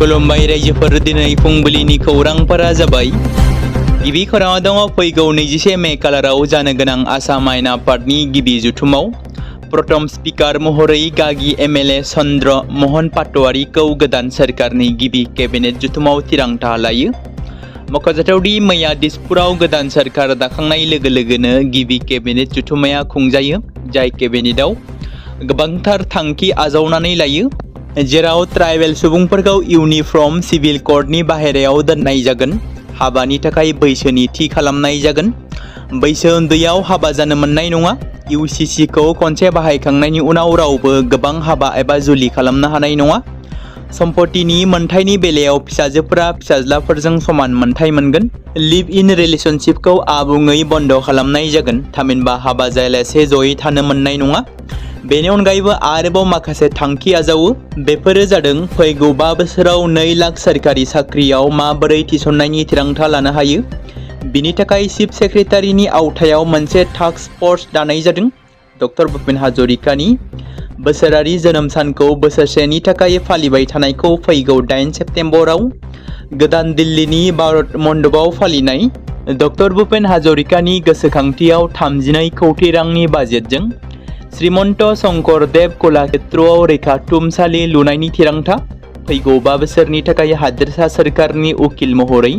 खुलुमबाय रायजोफोर दिनै फुंबिलिनि खौरांफोरा जाबाय। गिबि खौराङाव दङ फैगौ 21 मे खालाराव जानो गोनां आसाम आयेन आफादनि गिबि जथुमाव प्रथम स्पिकार महरै गागि एमएलए चन्द्र महन पाटवारीखौ गोदान सोरखारनि गिबि केबिनेट जथुमाव थिरांथा लायो। मख'जाथावदि मैया दिसपुराव गोदान सोरखार दाखांनाय लोगो लोगोनो गिबि केबिनेट जथुमाया खुंजायो, जाय केबिनेटआव गोबांथार थांखि आजावनानै लायो, जेराव ट्राइबेल सुबुंफोरखौ इउनिफर्म सिभिल कोडनि बाहेरायाव दोननाय जागोन, हाबानि थाखाय बैसोनि थि खालामनाय जागोन, बैसो उन्दैयाव हाबा जानो मोननाय नङा, इउसिसिखौ खनसे बाहायखांनायनि उनाव रावबो गोबां हाबा एबा जुलि खालामनो हानाय नङा, सम्पतिनि मोनथायनि बेलायाव फिसाजोफोरा फिसाज्लाफोरजों समान मोनथाय मोनगोन, लिभ इन रिलेशनशिपखौ आबुङै बन्द खालामनाय जागोन, थामहिनबा हाबा जायालासे जयै थानो मोननाय नङा। बेनि अनगायैबो आरोबाव माखासे थांखि आजावो। बेफोरो जादों फैगौ 5 बोसोराव 2 लाख सोरखारि साख्रियाव माबोरै थिसननायनि थिरांथा लानो हायो, बिनि थाखाय चिफ सेक्रेटारिनि आवथायाव मोनसे टास्क फर्स दानाय जादों। डक्टर भुपेन हाजरिकानि बोसोरारि जोनोम सानखौ बोसोरसेनि थाखाय फालिबाय थानायखौ फैगौ 8 सेप्तेम्बराव गोदान दिल्लीनि भारत मण्डपआव फालिनाय डक्टर भुपेन हाजरिकानि गोसोखांथियाव 32 कौटि रांनि बाजेटजों श्रीमन्त शंकरदेव कलाक्षेत्रआव रैखाथुमसालि लुनायनि थिरांथा, फैगौ 5 बोसोरनि थाखाय हादोरसा सोरखारनि उकिल महरै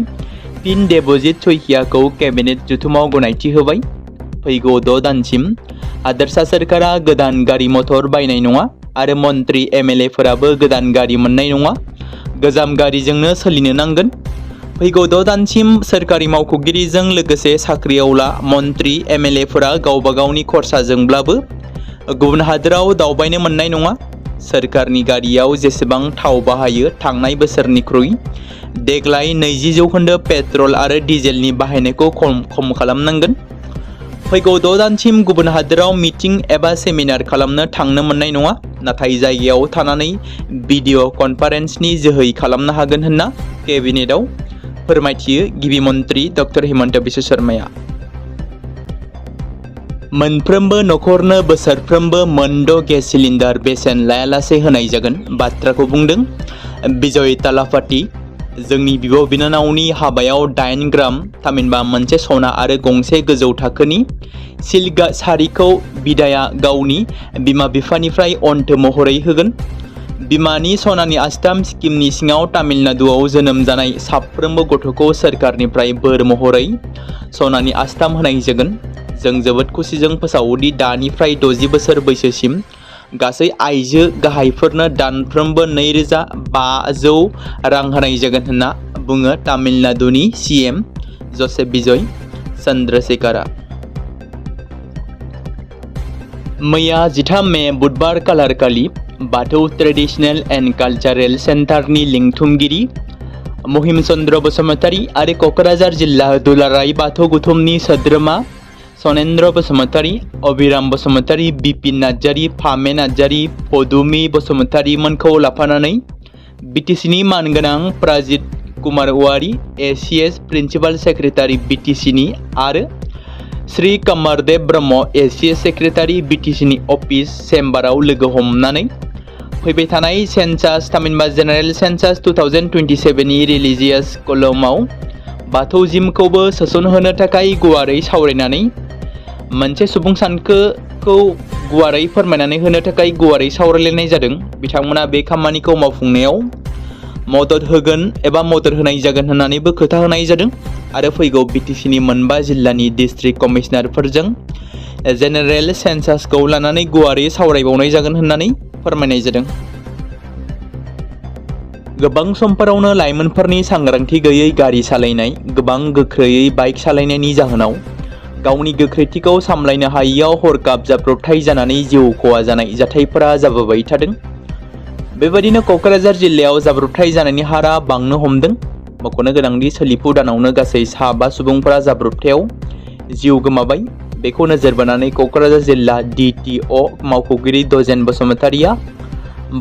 फिन देबजित सयखियाखौ केबिनेट जथुमाव गनायथि होबाय। फैगौ 6 दानसिम हादोरसा सोरखारा गोदान गारि मथर बायनाय नङा आरो मन्त्रि एमएलएफोराबो गोदान गारि मोननाय नङा, गोजाम गारिजोंनो सोलिनो नांगोन। फैगौ 6 दानसिम सोरखारि मावख'गिरिजों लोगोसे साख्रिआवला मन्त्रि एमएलएफोरा गावबा गावनि खरसाजोंब्लाबो गुबुन हादोराव दावबायनो मोननाय नङा। सोरखारनि गारियाव जेसेबां थाव बाहायो थांनाय बोसोरनिख्रुइ देग्लाय 20% पेट्रल आरो डिजेलनि बाहायनायखौ खम खालामनांगोन। फैगौ 6 दानसिम गुबुन हादोराव मिटिं एबा सेमिनार खालामनो थांनो मोननाय नङा, नाथाय जायगायाव थानानै भिडिअ कनफारेन्सनि जोहै खालामनो हागोन होनना केबिनेटआव फोरमायथियो गिबि मन्त्रि डक्टर हिमन्त बिश्व शर्माया। मोनफ्रोमबो नखरनो बोसोरफ्रोमबो मोन6 गेस सिलिन्डार बेसेन लायालासे होनाय जागोन बाथ्राखौ बुंदों बिजय तालापाति। जोंनि बिब' बिनानावनि हाबायाव 8 ग्राम थामहिनबा मोनसे सना आरो गंसे गोजौ थाखोनि सिल्क सारिखौ बिदाया गावनि बिमा बिफानिफ्राय अन्थो महरै होगोन। बिमानि सनानि आस्थाम स्किमनि सिङाव तामिलनाडुआव जोनोम जानाय साफ्रोमबो गथ'खौ सोरखारनिफ्राय बोर महरै सनानि आस्थाम होनाय जागोन। जों जोबोद खुसिजों फोसावोदि दानिफ्राय 60 बोसोर बैसोसिम गासै आइजो गाहायफोरनो दानफ्रोमबो 2500 रां होनाय जागोन होनना बुङो तामिलनाडुनि सीएम जसेफ विजय चन्द्रशेखरा। मैया 13 मे बुधबार खालारखालि बाथौ ट्रेडिशनेल एन्ड कालचारेल सेन्टारनि लिंथुमगिरि महिम चन्द्र बसुमतारी आरो क'क्राझार जिल्ला दुलाराय बाथौ गौथुमनि सोद्रोमा सनेन्द्र बसुमतारी, अभिराम बसुमतारी, बिपिन नार्जारी, फामे नार्जारी, पदुमी बसुमतारी मोनखौ लाफानानै बिटिसिनि मानगोनां प्राजित Kumar Owary, ACS principal secretary बिटिसिनि आरो श्री कमरदेव ब्रह्म, एसीएस सेक्रेटारि बिटिसिनि अफिस चेम्बाराव लोगो हमनानै फैबाय थानाय सेन्सास थामहिनबा जेनेरेल सेन्सास 2027 नि रिलिजियास कलमाव बाथौ जिमखौबो सोसनहोनो थाखाय गुवारै सावरायनानै मोनसे सुबुं सानखोखौ गुवारै फोरमायनानै होनो थाखाय गुवारै सावरायलायनाय जादों। बिथांमोना बे खामानिखौ मावफुंनायाव मदद होगोन एबा मदद होनाय जागोन होननानैबो खोथा होनाय जादों आरो फैगौ बिटिसिनि 5 जिल्लानि डिस्ट्रिक्ट कमिशनारफोरजों जेनेरेल सेन्सासखौ लानानै गुवारै सावरायबावनाय जागोन होननानै फोरमायनाय जादों। गोबां समफोरावनो लाइमोनफोरनि सांग्रांथि गैयै गारि सालायनाय, गोबां गोख्रैयै बाइक सालायनायनि जाहोनाव गावनि गोख्रैथिखौ सामलायनो हायैयाव हरखाब जाब्रबथाय जानानै जिउ खहा जानाय जाथायफोरा जाबोबाय थादों। बेबायदिनो क'क्राझार जिल्लायाव जाब्रबथाय जानायनि हारा बांनो हमदों। मख'नो गोनांदि सोलिफु दानावनो गासै 5 सुबुंफोरा जाब्रबथायाव जिउ गोमाबाय। बेखौ नोजोर बोनानै क'क्राझार जिल्ला DTO मावख'गिरि दजेन बसुमतारीया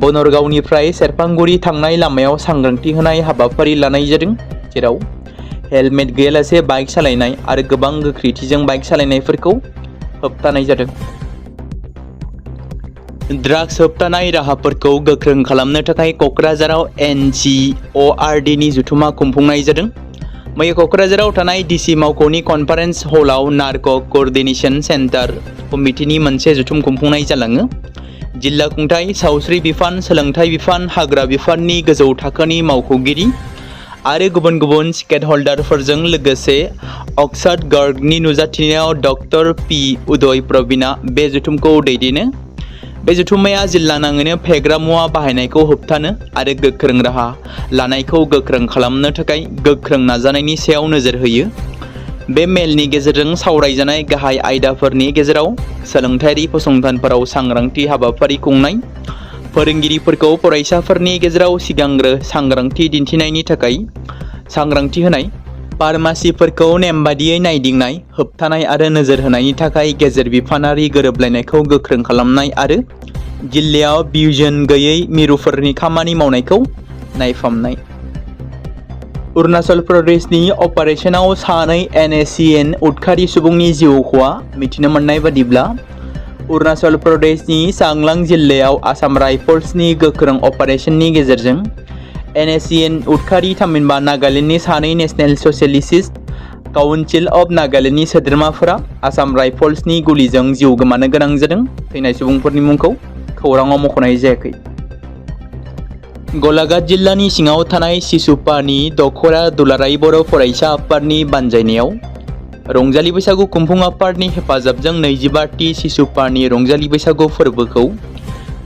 बनरगावनिफ्राय सेरफांगुरि थांनाय लामायाव सांग्रांथि होनाय हाबाफारि लानाय जादों, जेराव हेलमेट गैयालासे बाइक सालायनाय आरो गोबां गोख्रैथिजों बाइक सालायनायफोरखौ होबथानाय जादों। ड्राग्स होबथानाय राहाफोरखौ गोख्रों खालामनो थाखाय क'क्राझाराव NGORDनि जथुम्मा खुंफुंनाय जादों। मैया क'क्राझाराव थानाय DC मावख'नि कनफारेन्स हलाव नार्क' क'अर्डिनेशन सेन्टार कमिटिनि मोनसे जथुम खुंफुंनाय जालाङो। जिल्ला खुंथाय, सावस्रि बिफान, सोलोंथाइ बिफान, हाग्रा बिफाननि गोजौ थाखोनि मावख'गिरि आरो गुबुन गुबुन स्टेकहल्डारफोरजों लोगोसे अक्साड गर्गनि नुजाथिनायाव डक्टर P. उदय प्रवीणआ बे जथुमखौ दैदेनो। बे जथुम्माया जिल्ला नाङैनो फेग्रा मुवा बाहायनायखौ होबथानो आरो गोख्रों राहा लानायखौ गोख्रों खालामनो थाखाय गोख्रों नाजानायनि सायाव नोजोर होयो। बे मेलनि गेजेरजों सावरायजानाय गाहाय आयदाफोरनि गेजेराव सोलोंथायारि फसंथानफोराव सांग्रांथि हाबाफारि खुंनाय, फोरोंगिरिफोरखौ फरायसाफोरनि गेजेराव सिगांग्रो सांग्रांथि दिन्थिनायनि थाखाय सांग्रांथि होनाय, फार्मासिफोरखौ नेमबादियै नायदिंनाय, होबथानाय आरो नोजोर होनायनि थाखाय गेजेर बिफानारि गोरोबलायनायखौ गोख्रों खालामनाय आरो जिल्लायाव भिजन गैयै मिरुफोरनि खामानि मावनायखौ नायफामनाय। अरुणाचल प्रदेशनि अपारेशनाव सानै NACN उदखारि सुबुंनि जिउ खहा। मिथिनो मोननाय बादिब्ला अरुणाचल प्रदेशनि चांलां जिल्लायाव आसाम राइफल्सनि गोख्रों अपारेशननि गेजेरजों NACN उदखारि थामहिनबा नागालेन्डनि सानै नेशनेल स'सियेलिस्ट काउन्सिल अफ नागालेन्डनि सोद्रोमाफोरा आसाम राइफल्सनि गुलिजों जिउ गोमानो गोनां जादों। थैनाय सुबुंफोरनि मुंखौ खौराङाव मख'नाय जायाखै। गलाघाट जिल्लानि सिङाव थानाय सिसुपानि दखरा दुलाराय बर' फरायसा आफादनि बानजायनायाव रंजालि बैसागु खुंफुं आफादनि हेफाजाबजों 25थि सिसुपानि रंजालि बैसागु फोरबोखौ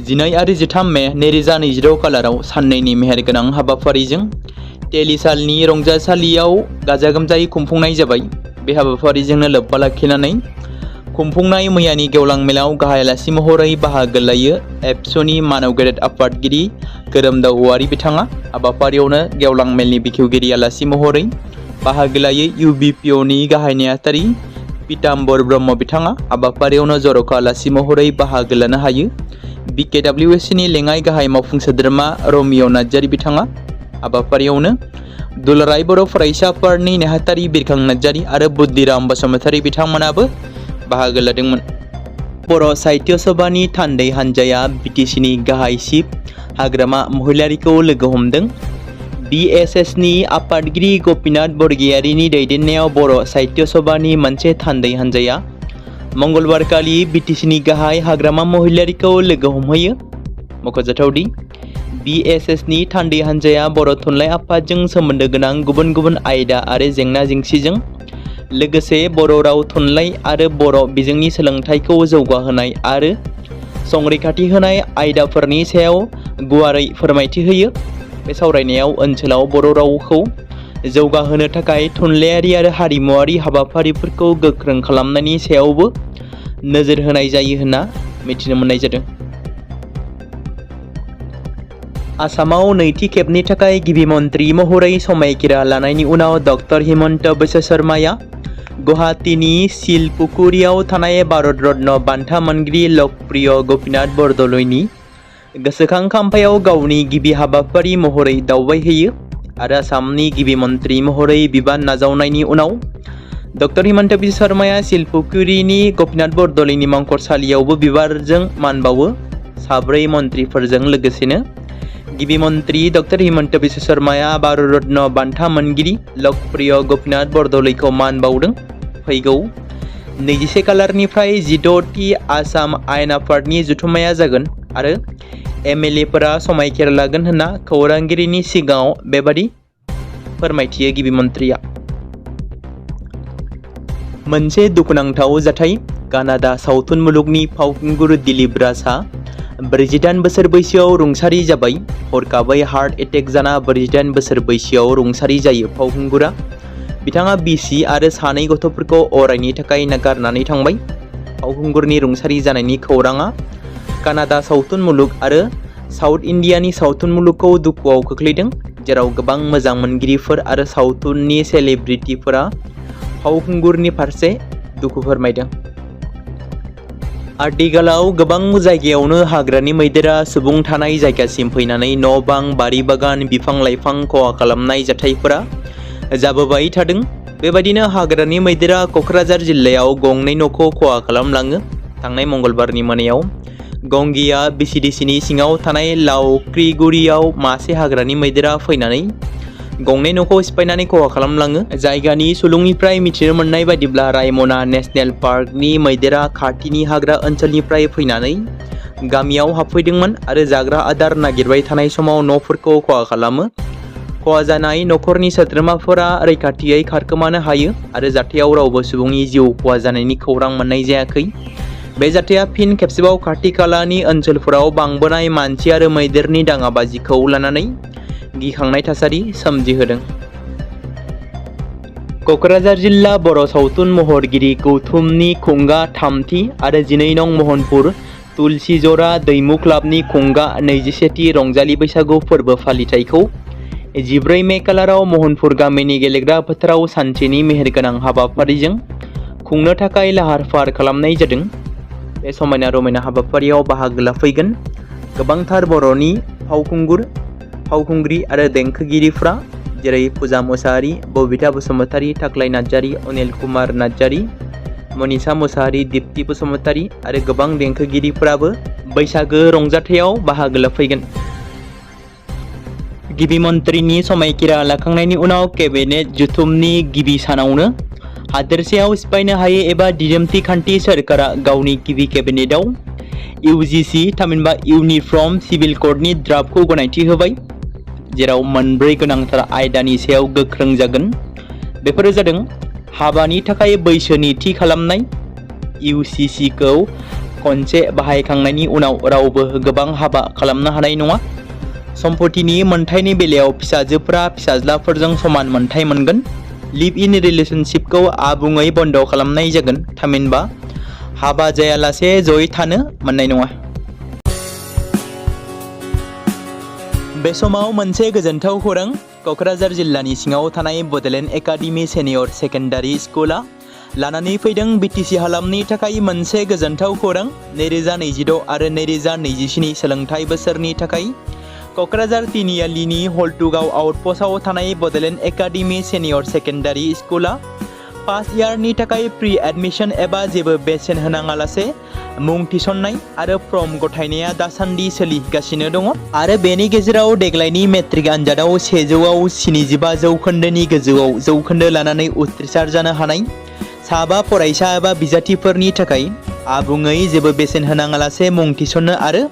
12 आरो 13 मे 2026 खालाराव साननैनि मेहेरगोनां हाबाफारिजों तेलिसालनि रंजासालियाव गाजा गोमजायै खुंफुंनाय जाबाय। बे हाबाफारिजोंनो लोब्बा लाखिनानै खुंफुंनाय मैयानि गेवलां मेलाव गाहाय आलासि महरै बाहागो लायो एबसुनि मानव गेदेर आफादगिरि गोरोमदाव औवारि बिथाङा। हाबाफारियावनो गेवलां मेलनि बेखेवगिरि आलासि महरै बाहागो लायो UBPOनि गाहाय नेहाथारि पीताम्बर ब्रह्म बिथाङा। हाबाफारियावनो जर'खा आलासि महरै बाहागो लानो हायो BKWSनि लेङाइ गाहाय मावफुं सोद्रोमा रमिय' नार्जारि बिथाङा। हाबाफारियावनो दुलाराय बर' फरायसा आफादनि नेहाथारि बिरखां नार्जारि आरो बुद्धिराम बसुमतारी बिथांमोनाबो बाहागो लादोंमोन। बर' साहित्य सभानि थान्दै हान्जाया BTCनि गाहाय चिफ हाग्रामा महिलारिखौ लोगो हमदों। BSSनि आफादगिरि गपिनाथ बरगयारिनि दैदेननायाव बर' साहित्य सभानि मोनसे थान्दै हान्जाया मंगलबारखालि BTCनि गाहाय हाग्रामा महिलारिखौ लोगो हमहैयो। मख'जाथावदि BSSनि थान्दै हान्जाया बर' थुनलाइ आफादजों सोमोन्दो गोनां गुबुन गुबुन आयदा आरो जेंना जेंसिजों लोगोसे बर' राव थुनलाइ आरो बर' बिजोंनि सोलोंथाइखौ जौगाहोनाय आरो संरैखाथि होनाय आयदाफोरनि सायाव गुवारै फोरमायथि होयो। बे सावरायनायाव ओनसोलाव बर' रावखौ जौगाहोनो थाखाय थुनलाइयारि आरो हारिमुआरि हाबाफारिफोरखौ गोख्रों खालामनायनि सायावबो नोजोर होनाय जायो होनना मिथिनो मोननाय जादों। आसामाव नैथि खेबनि थाखाय गिबि मन्त्रि महरै समायखिरा लानायनि उनाव डक्टर हिमन्त बिश्व शर्माया गुवाहाटीनि शिलपुखुरियाव थानाय भारत रत्न बान्था मोनगिरि लोकप्रिय गपिनाथ बरदलैनि गोसोखां खाम्फायाव गावनि गिबि हाबाफारि महरै दावबायहैयो आरो आसामनि गिबि मन्त्रि महरै बिबान नाजावनायनि उनाव डक्टर हिमन्त बिश्व शर्माया शिलपुखुरिनि गपिनाथ बरदलैनि मंखरसालियावबो बिबारजों मान बावो। 4 मन्त्रिफोरजों लोगोसेनो गिबि मन्त्रि डक्टर हिमन्त बिश्व शर्माया भारत रत्न बान्था मोनगिरि लोकप्रिय गपिनाथ बरदलैखौ मान बावदों। फैगौ 21 खालारनिफ्राय 16थि आसाम आयेन आफादनि जथुम्माया जागोन आरो MLAफोरा समायखिरा लागोन होनना खौरांगिरिनि सिगाङाव बेबादि फोरमायथियो गिबि मन्त्रिया। मोनसे दुखुनांथाव जाथाय। कानाडा सावथुन मुलुगनि फावखुंगुर दिलीप राजआ 48 बोसोर बैसोआव रुंसारि जाबाय। हरखाबै हार्ट एटेक जाना 48 बोसोर बैसोआव रुंसारि जायो फावखुंगुरा। बिथाङा बिसि आरो 2 गथ'फोरखौ अरायनि थाखाय नागारनानै थांबाय। फावखुंगुरनि रुंसारि जानायनि खौराङा कानाडा सावथुन मुलुग आरो साउथ इन्डियानि सावथुन मुलुगखौ दुखुआव खोख्लैदों, जेराव गोबां मोजां मोनगिरिफोर आरो सावथुननि सेलिब्रिटिफोरा फावखुंगुरनि फारसे दुखु फोरमायदों। आथिखालाव गोबां जायगायावनो हाग्रानि मैदेरा सुबुं थानाय जायगासिम फैनानै न' बां, बारि बागान, बिफां लाइफां खहा खालामनाय जाथायफोरा जाबोबाय थादों। बेबायदिनो हाग्रानि मैदेरा क'क्राझार जिल्लायाव गंनै न'खौ खहा खालामलाङो। थांनाय मंगलबारनि मोनायाव गंगिया बिसिडिसिनि सिङाव थानाय लावख्रिगुरियाव मासे हाग्रानि मैदेरा फैनानै गंनै न'खौ सिफायनानै खहा खालामलाङो। जायगानि सुलुंनिफ्राय मिथिनो मोननाय बायदिब्ला रायमना नेशनेल पार्कनि मैदेरा खाथिनि हाग्रा ओनसोलनिफ्राय फैनानै गामियाव हाबफैदोंमोन आरो जाग्रा आदार नागिरबाय थानाय समाव न'फोरखौ खहा खालामो। खहा जानाय न'खरनि सोद्रोमाफोरा रैखाथियै खारखोमानो हायो आरो जाथायाव रावबो सुबुंनि जिउ खहा जानायनि खौरां मोननाय जायाखै। बे जाथाया फिन खेबसेबाव खाथि खालानि ओनसोलफोराव बांबोनाय मानसि आरो मैदेरनि दाङाबाजिखौ लानानै गिखांनाय थासारि सोमजिहोदों। क'क्राझार जिल्ला बर' सावथुन महरगिरि गौथुमनि खुंगा 3थि आरो 12 नं महनपुर तुलसि जरा दैमु क्लाबनि खुंगा 21थि रंजालि बैसागु फोरबो फालिथायखौ 14 मे खालाराव महनपुर गामिनि गेलेग्रा फोथाराव सानसेनि मेहेरगोनां हाबाफारिजों खुंनो थाखाय लाहार फाहार खालामनाय जादों। बे समायना रमायना हाबाफारियाव बाहागो लाफैगोन गोबांथार बर'नि फावखुंग्रि आरो देंखोगिरिफ्रा जेरै फुजा मुसाहारि, बबिता बसुमतारी, थाख्लाय नार्जारी, अनिल कुमार नार्जारी, मनिषा मुसाहारि, दीप्ति बसुमतारी आरो गोबां देंखोगिरिफोराबो बैसागो रंजाथायाव बाहागो लाफैगोन। गिबि मन्थ्रिनि समायखिरा लाखांनायनि उनाव केबिनेट जथुमनि गिबि सानावनो हादोरसायाव सिफायनो हायै एबा दिदोमथि खान्थि सोरखारा गावनि गिबि केबिनेटआव UGC थामहिनबा इउनिफर्म सिभिल कोडनि ड्राफ्टखौ गनायथि होबाय, जेराव 4 गोनांथार आयदानि सायाव गोख्रों जागोन। बेफोरो जादों हाबानि थाखाय बैसोनि थि खालामनाय, UCCखौ खनसे बाहायखांनायनि उनाव रावबो गोबां हाबा खालामनो हानाय नङा, सम्पतिनि मोनथायनि बेलायाव फिसाजोफोरा फिसाज्लाफोरजों समान मोनथाय मोनगोन, लिभ इन रिलेशनशिपखौ आबुङै बन्द खालामनाय जागोन, थामहिनबा हाबा जायालासे जयै थानो मोननाय नङा। बे समाव मोनसे गोजोनथाव खौरां। क'क्राझार जिल्लानि सिङाव थानाय बड'लेण्ड एकाडेमि सिनियर सेकेन्डारि स्कुला लानानै फैदों BTC हालामनि थाखाय मोनसे गोजोनथाव खौरां। 2026 आरो 2027 सोलोंथाइ बोसोरनि थाखाय क'क्राझार तिनिआलिनि हल्टुगाव आउटपस्टआव थानाय बड'लेण्ड एकाडेमि सिनियर सेकेन्डारि स्कुला फार्स्ट इयारनि थाखाय प्रि एडमिशन एबा जेबो बेसेन होनाङालासे मुं थिसननाय आरो फर्म गथायनाया दासान्दि सोलिगासिनो दङ आरो बेनि गेजेराव देग्लायनि मेट्रिक आनजादाव 100आव 75 जौखोन्दोनि गोजौआव जौखोन्दो लानानै उथ्रिसार जानो हानाय साबा फरायसा एबा बिजाथिफोरनि थाखाय आबुङै जेबो बेसेन होनाङालासे मुं थिसननो आरो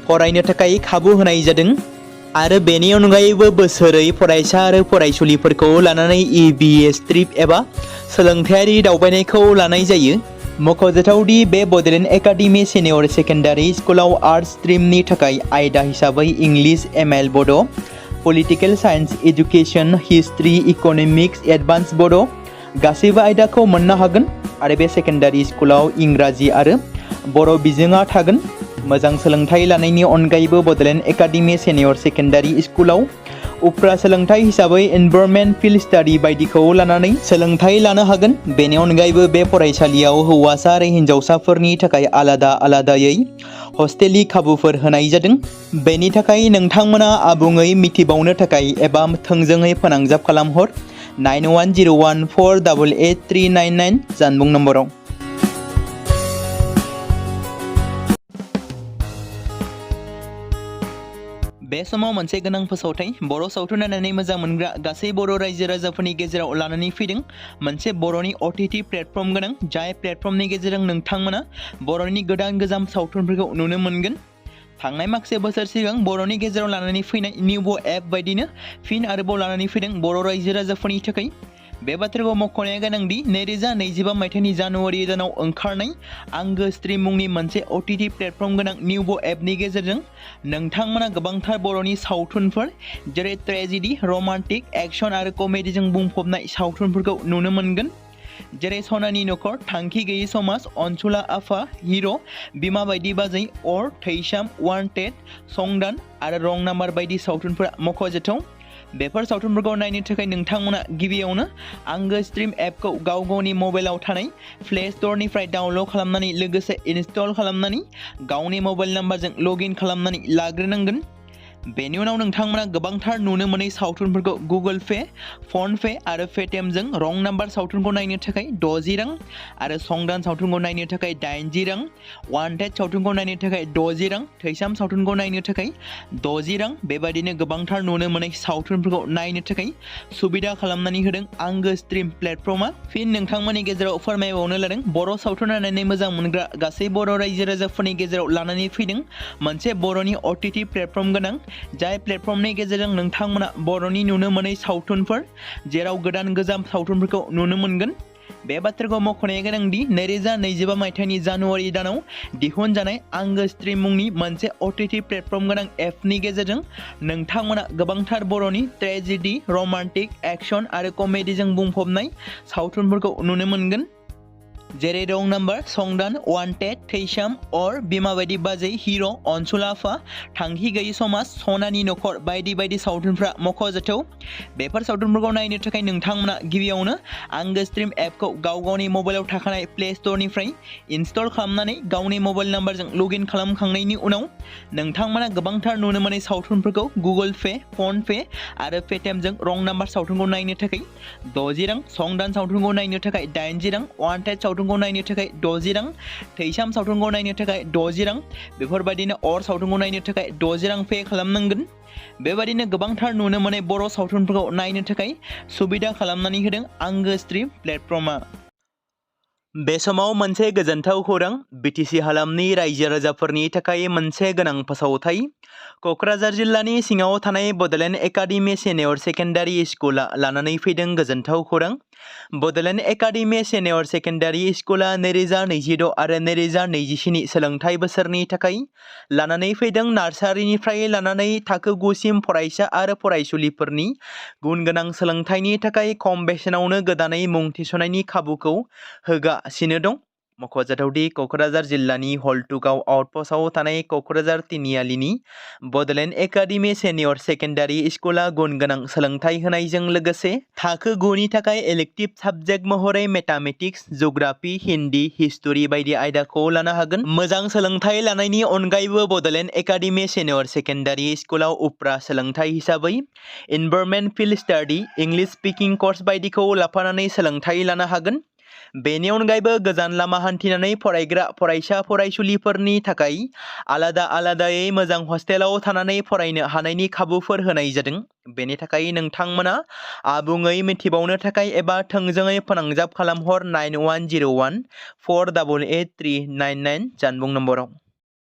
फरायनो थाखाय खाबु होनाय जादों आरो बेनि अनगायैबो बोसोरै फरायसा आरो फरायसुलिफोरखौ लानानै EBS ट्रिप एबा सोलोंथायारि दावबायनायखौ लानाय जायो। मख'जाथावदि बे बड'लेण्ड एकाडेमि सिनियर सेकेन्डारि स्कुलाव आर्ट्स स्ट्रिमनि थाखाय आयदा हिसाबै इंलिश, ML बड', political science, education, history, economics, advance बड' गासैबो आयदाखौ मोननो हागोन आरो बे सेकेन्डारि स्कुलाव इंराजि आरो बर' बिजोङा थागोन। मोजां सोलोंथाइ लानायनि अनगायैबो बड'लेण्ड एकाडेमि सिनियर सेकेन्डारि स्कुलाव उफ्रा सोलोंथाइ हिसाबै एनभायरनमेन्ट, फिल्ड स्टाडि बायदिखौ लानानै सोलोंथाइ लानो हागोन। बेनि अनगायैबो बे फरायसालियाव हौवासा आरो हिन्जावसाफोरनि थाखाय आलादा आलादायै हस्टेलनि खाबुफोर होनाय जादों। बेनि थाखाय नोंथांमोना आबुङै मिथिबावनो थाखाय एबा थोंजोङै फोनांजाब खालामहर 9101488399 जानबुं नम्बराव। बे समाव मोनसे गोनां फोसावथाय बर' सावथुन नायनानै मोजां मोनग्रा गासै बर' रायजो राजाफोरनि गेजेराव लानानै फैदों मोनसे बर'नि OTT प्लेटफर्म गोनां, जाय प्लेटफर्मनि गेजेरजों नोंथांमोना बर'नि गोदान गोजाम सावथुनफोरखौ नुनो मोनगोन। थांनाय माखासे बोसोर सिगां बर'नि गेजेराव लानानै फैनाय निउबो एप बायदिनो फिन आरोबाव लानानै फैदों बर' रायजो राजाफोरनि थाखाय। बे बाथ्राखौ मख'नाया गोनांदि 2025 मायथाइनि जानुवारि दानाव ओंखारनाय आंगो स्ट्रिम मुंनि मोनसे OTT प्लेटफर्म गोनां निउबो एपनि गेजेरजों नोंथांमोना गोबांथार बर'नि सावथुनफोर जेरै ट्रेजेडि, रमान्टिक, एक्सन आरो कमेडिजों बुंफबनाय सावथुनफोरखौ नुनो मोनगोन। जेरै सनानि नखर, थांखि गैयै समाज, अनसुला आफा, हिर', बिमा बायदि बाजै, अर, थैसाम, वान्टेड, संदान आरो रं नाम्बार बायदि सावथुनफोरा मख'जाथाव। बेफोर सावथुनफोरखौ नायनो थाखाय नोंथांमोना गिबियावनो आंगो स्ट्रिम एपखौ गावनि मबाइलाव थानाय प्ले स्ट'रनिफ्राय डाउनल'ड खालामनानै लोगोसे इनस्टल खालामनानै गावनि मबाइल नाम्बारजों लग इन खालामनानै लाग्रोनांगोन। बेनि उनाव नोंथांमोना गोबांथार नुनो मोनै सावथुनफोरखौ गुगोल पे, फन पे आरो पेटिएमजों रं नाम्बार सावथुनखौ नायनो थाखाय 60 रां आरो संदान सावथुनखौ नायनो थाखाय 80 रां, वान्टेड सावथुनखौ नायनो थाखाय 60 रां, थैसाम सावथुनखौ नायनो थाखाय 60 रां बेबायदिनो गोबांथार नुनो मोनै सावथुनफोरखौ नायनो थाखाय सुबिदा खालामनानै होदों आंगो स्ट्रिम प्लेटफर्मा। फिन नोंथांमोननि गेजेराव फोरमायबावनो लादों बर' सावथुन नायनानै मोजां मोनग्रा गासै बर' रायजो राजाफोरनि गेजेराव लानानै फैदों मोनसे बर'नि OTT प्लेटफर्म गोनां, जाय प्लेटफर्मनि गेजेरजों नोंथांमोना बर'नि नुनो मोनै सावथुनफोर जेराव गोदान गोजाम सावथुनफोरखौ नुनो मोनगोन। बे बाथ्राखौ मख'नाया गोनांदि 2025 मायथाइनि जानुवारि दानाव दिहुनजानाय आंगो स्ट्रिम मुंनि मोनसे OTT प्लेटफर्म गोनां एपनि गेजेरजों नोंथांमोना गोबांथार बर'नि ट्रेजेडि, रमान्टिक, एक्शन आरो कमेडिजों बुंफबनाय सावथुनफोरखौ नुनो मोनगोन। जेरै रं नाम्बार, संदान, वान्टेड, थैसाम, अर, बिमा बायदि बाजै, हिर', अनसुला आफा, थांखि गैयि समाज, सनानि नखर बायदि बायदि सावथुनफ्रा मख'जाथाव। बेफोर सावथुनफोरखौ नायनो थाखाय नोंथांमोना गिबियावनो आंगो स्ट्रिम एपखौ गावनि मबाइलाव थाखानाय प्ले स्ट'रनिफ्राय इनस्टल खालामनानै गावनि मबाइल नाम्बारजों लग इन खालामखांनायनि उनाव नोंथांमोना गोबांथार नुनो मोनै सावथुनफोरखौ गुगोल पे, फन पे आरो पेटिएमजों रं नाम्बार सावथुनखौ नायनो थाखाय 60 रां, संदान सावथुनखौ नायनो थाखाय 80 रां, वान्टेड सावथुनखौ नायनो थाखाय 60 रां, थैसाम सावथुनखौ नायनो थाखाय 60 रां बेफोरबायदिनो अर सावथुनखौ नायनो थाखाय 60 रां पे खालामनांगोन। बेबायदिनो गोबांथार नुनो मोनै बर' सावथुनफोरखौ नायनो थाखाय सुबिदा खालामनानै होदों आंगो स्ट्रिम प्लेटफर्मा। बे समाव मोनसे गोजोनथाव खौरां, BTC हालामनि रायजो राजाफोरनि थाखाय मोनसे गोनां फोसावथाय। क'क्राझार जिल्लानि सिङाव थानाय बड'लेण्ड एकाडेमि सिनियर सेकेन्डारि स्कुला लानानै फैदों गोजोनथाव खौरां। बड'लेण्ड एकाडेमि सिनियर सेकेन्डारि स्कुला 2026 आरो 2027 सोलोंथाइ बोसोरनि थाखाय लानानै फैदों नार्सारिनिफ्राय लानानै थाखो 9 सिम फरायसा आरो फरायसुलिफोरनि गुन गोनां सोलोंथाइनि थाखाय खम बेसेनावनो गोदानै मुं थिसननायनि खाबुखौ होगासिनो दं। मख'जाथावदि क'क्राझार जिल्लानि हल्टुगाव आउटपस्टआव थानाय क'क्राझार तिनिआलिनि बड'लेण्ड एकाडेमि सिनियर सेकेन्डारि स्कुला गुन गोनां सोलोंथाइ होनायजों लोगोसे थाखो 9 नि थाखाय इलेक्टिभ साबजेक्ट महरै मेथामेटिक्स, जिअ'ग्राफि, हिन्दी, हिस्टरि बायदि आयदाखौ लानो हागोन। मोजां सोलोंथाइ लानायनि अनगायैबो बड'लेण्ड एकाडेमि सिनियर सेकेन्डारि स्कुलाव उफ्रा सोलोंथाइ हिसाबै environment field study, English speaking course बायदिखौ लाफानानै सोलोंथाइ लानो हागोन। बेनि अनगायैबो गोजान लामा हान्थिनानै फरायग्रा फरायसा फरायसुलिफोरनि थाखाय आलादायै मोजां हस्टेलाव थानानै फरायनो हानायनि खाबुफोर होनाय जादों। बेनि थाखाय नोंथांमोना आबुङै मिथिबावनो थाखाय एबा थोंजोङै फोनांजाब खालामहर 9101 488 399 जानबुं नम्बराव।